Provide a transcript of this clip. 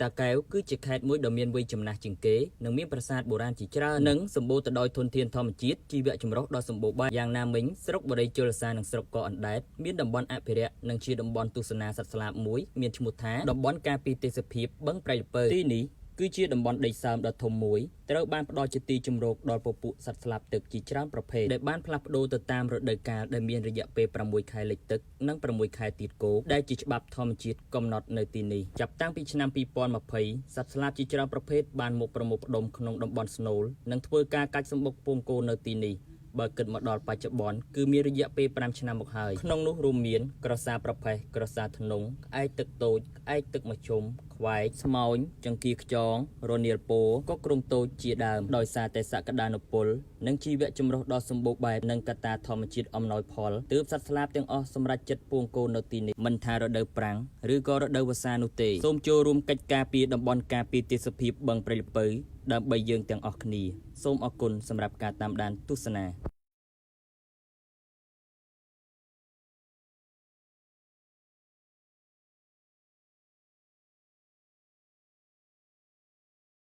តាកែវគឺជាខេត្តមួយដ៏មានវ័យចំណាស់ជាងគេនិងមានប្រាសាទបុរាណជាច្រើននិងសម្បូរទៅដោយធនធានធម្មជាតិជីវៈចម្រុះដ៏សម្បូរបែបយ៉ាងណាមិញស្រុកបូរីជលសារនិងស្រុកកោះអណ្ដែតមានតំបន់អភិរក្សនិងជាតំបន់ទស្សនាសត្វស្លាបមួយមានឈ្មោះថាតំបន់ការពារទេសភាពបឹងព្រែកល្ពៅទីនេះគឺជាតំបន់ដីសើមដ៏ធំមួយត្រូវបានផ្ដល់ជាទីជម្រកដល់ពពួកសត្វស្លាបទឹកជាច្រើនប្រភេទដែលបានផ្លាស់ប្ដូរទៅតាមរដូវកាលដែលមានរយៈពេល6ខែលិចទឹកនិង6ខែទៀតគោកដែលជាច្បាប់ធម្មជាតិកំណត់នៅទីនេះចាប់តាំងពីឆ្នាំ2020សត្វស្លាបជាច្រើនប្រភេទបានមកប្រមូលផ្ដុំក្នុងតំបន់ស្នូលនិងធ្វើការកាច់សម្បុកពងកូននៅទីនេះបើគិតមកដល់បច្ចុប្បន្នគឺមានរយៈពេល5ឆ្នាំមកហើយក្នុងនោះរួមមានក្រសាប្រផេះក្រសាធ្នង់ក្អែកទឹកតូចក្អែកទឹកម្ឈុំខ្វែកស្មោញចង្គៀខ្យងរនាលពោក៏ក្រុមតូចជាដើមដោយសារតែសក្តានុពលនិងជីវៈចម្រុះដ៏សម្បូរបែបនិងកត្តាធម្មជាតិអំណោយផលទើបសត្វស្លាបទាំងអស់សម្រេចចិត្តពងកូននៅទីនេះមិនថារដូវប្រាំងឬក៏រដូវវស្សានោះទេសូមចូលរួមកិច្ចការពារតំបន់ការពារទេសភាពបឹងព្រៃលពៅដើម្បីយើងទាំងអស់គ្នាសូមអរគុណសម្រាប់ការតាមដានទស្សនា។